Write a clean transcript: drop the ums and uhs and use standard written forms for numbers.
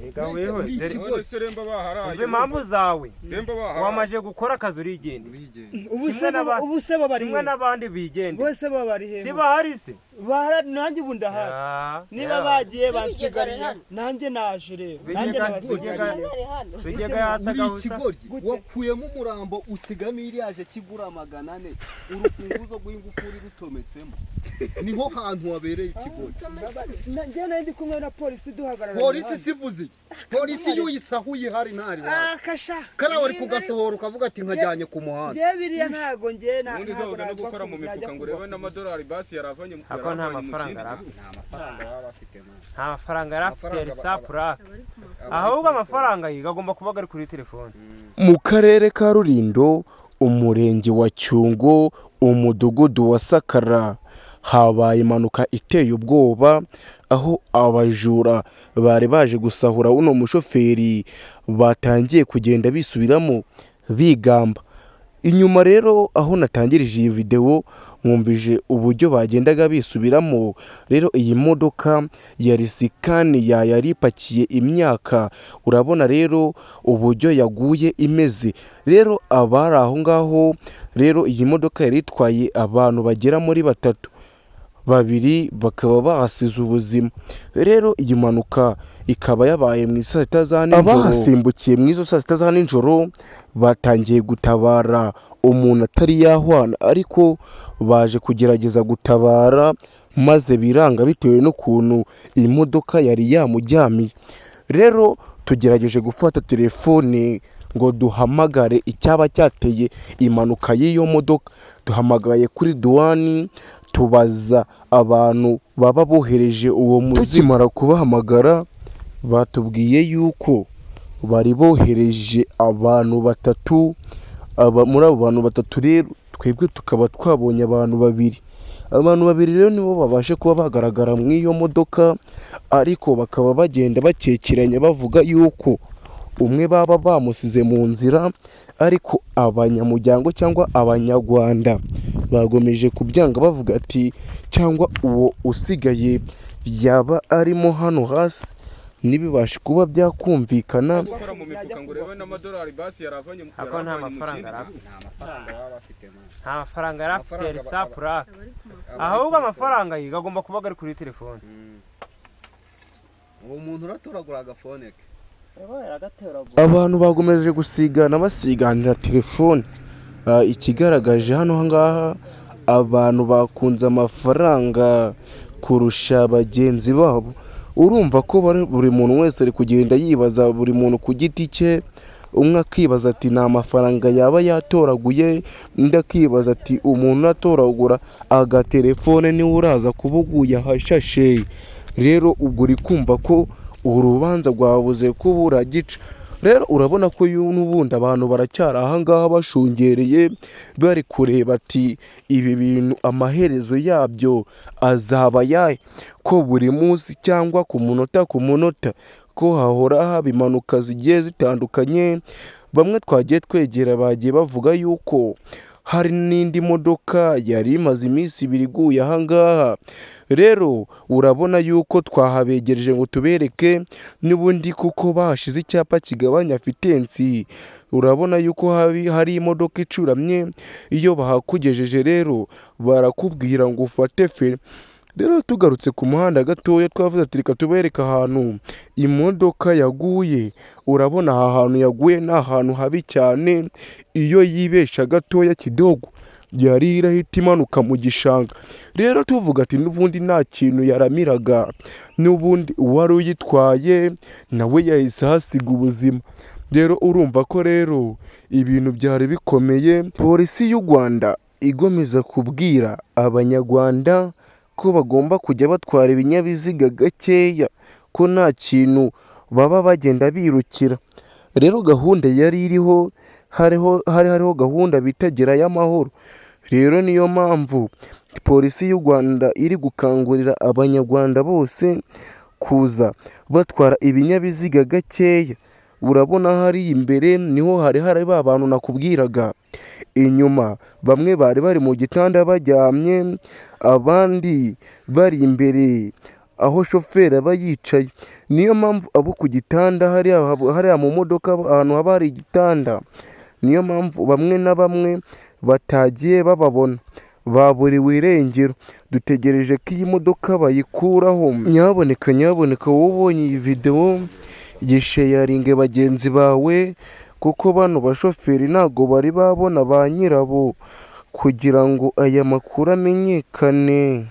Erega wewe Uri dore ikigoryi. None se remba baharaye? Umva impamvu zawe. Remba baharaye. Wamaje gukora akazi, urigenda. Urigenda. Ubu se Kimwe ubu se baba bari kimwe he? N'abandi bigende. Bose baba bari he? Si bahari se? Nanjye ubu ndahari. Ya, Niba ya. bagiye Si Bigega bansigariye, hano. nanjye naje rero, nanjye Bigega- nabasigariye. Bigega hano. Bigega yatsaga Uri busa. ikigoryi. Gute? Wakuyemo umurambo, usigamo iriyaje kigura 400, urufunguzo rw'ingufuri rucometsemo. Niho hantu wabereye ikigoryi. Njye nari ndi kumwe na polisi duhagarara. Polisi sivuze iki? Polisi iyo uyisahuye ihari ntari wazi. Akasha. Kariya wari kugasohora ukavuga ati nkajyanye ku muhanda. Njye biriya ntago njye na Ubundi ntago zahoze no nagwa gukora mu najya mifuka ngo kugwa urebe n'amadolari basi yaravanye Ako nta yaravanye mu mafaranga kindi yari gihugu. afite. Nta mafaranga baba bafite, man. Nta mafaranga yari afite, yari Amafaranga sa purake. Abari ku mafaranga. Ahubwo amafaranga ye agomba kuba ari kuri telefone. Mu karere ka Rulindo, umurenge wa Cyungo, umudugudu wa Sakara, habaye impanuka iteye ubwoba, aho abajura bari baje gusahura uno mushoferi batangiye kugenda bisubiramo bigamba. Inyuma rero aho natangirije iyi videwo, mwumvije uburyo bagendaga bisubiramo. Rero iyi modoka ya Scania yari ipakiye imyaka, urabona rero uburyo yaguye imeze. Rero abari aho ngaho, rero iyi modoka yari itwaye abantu bagera muri batatu, babiri bakaba bahasize ubuzima. Rero iyi mpanuka ikaba yabaye mu saa sita za nijoro. Abahasimbukiye mu izo saa sita za nijoro batangiye gutabara umuntu atari yahwana, ariko baje kugerageza gutabara maze biranga bitewe n'ukuntu iyi modoka yari yamujyamiye. Rero tugerageje gufata telefone ngo duhamagare icyaba cyateye impanuka y'iyo modoka. Duhamagaye kuri duwani, tubaza abantu baba bohereje uwo muzigo. Tukimara kubahamagara batubwiye yuko bari bohereje abantu batatu. Aba muri abo bantu batatu rero twebwe tukaba twabonye abantu babiri. Abantu babiri rero nibo babashe kuba bagaragara mu iyo modoka, ariko bakaba bagenda bakekeranya bavuga yuko umwe baba bamusize mu nzira, ariko abanyamuryango cyangwa abanyarwanda bagomeje kubyanga bavuga ati cyangwa uwo usigaye yaba arimo hano hasi, ntibibashe kuba byakumvikana. Gukora mu mifuka ngo urebe n'amadolari basi yaravanye Ako nta yaravanye mu mafaranga kindi yari gihugu. afite. Nta mafaranga baba bafite, man. Nta mafaranga yari afite, yari Amafaranga sa purake. Abari ku mafaranga. Ahubwo amafaranga ye agomba kuba ari kuri telefone. Uwo muntu uratoragura agafone ke. Abantu bagomeje gusigana basiganira telefone. Ikigaragaje hano ngaha, abantu bakunze amafaranga kurusha bagenzi babo. Urumva ko buri muntu wese ari kugenda yibaza, buri muntu ku giti cye. Umwe akibaza ati ni amafaranga yaba yatoraguye, undi akibaza ati umuntu atoragura agatelefone niwe uraza kuba uguye ahashashe. Rero ubwo uri kumva ko urubanza rwabuze kubura gica. Rero urabona ko n'ubundi abantu baracyari ahangaha bashungereye, bari kureba ati ibi bintu amaherezo yabyo azaba ayahe, ko buri munsi cyangwa ku munota ku munota ko hahora haba impanuka zigiye zitandukanye. Bamwe twagiye twegera bagiye bavuga yuko hari n'indi modoka yari imaze iminsi 2 iguye ahangaha. Rero urabona yuko twahabegereje ngo tubereke n'ubundi, kuko bahashize icyapa kigabanya vitesse. Urabona yuko hari imodoka icuramye. Iyo bahakugejeje rero barakubwira ngo ufate feri. Rero tugarutse ku muhanda gatoya, twavuze ati reka tubereke ahantu imodoka yaguye. Urabona aha hantu yaguye ni ahantu habi cyane, iyo yibesha gatoya kidogo yari irahita imanuka mu gishanga. Rero tuvuga ati n'ubundi nta kintu yaramiraga, n'ubundi uwari uyitwaye nawe yahise ahasiga ubuzima. Rero urumva ko rero ibintu byari bikomeye. Polisi y'u Rwanda igomeza kubwira abanyarwanda ko bagomba kujya batwara ibinyabiziga gakeya, ko nta kintu baba bagenda birukira. Rero gahunda yari iriho, hari hariho gahunda bita Gerayo Amahoro. Rero niyo mpamvu polisi y'u Rwanda iri gukangurira abanyarwanda bose kuza batwara ibinyabiziga gakeya. Urabona hariya imbere niho hari hari ba bantu nakubwiraga. Inyuma bamwe bari bari mu gitanda baryamye, abandi bari imbere. aho shoferi aba yicaye. Niyo mpamvu abo ku gitanda hariya mu modoka ahantu haba hari igitanda, niyo mpamvu bamwe na bamwe batagiye bababona, baburiwe irengero. Dutegereje ko iyi modoka bayikuraho. Nyaboneka, nyaboneka, wowe ubonye iyi videwo yisharinge bagenzi bawe, kuko bano bashoferi ntabwo bari babona ba nyirabo kugira ngo aya makuru amenyekane.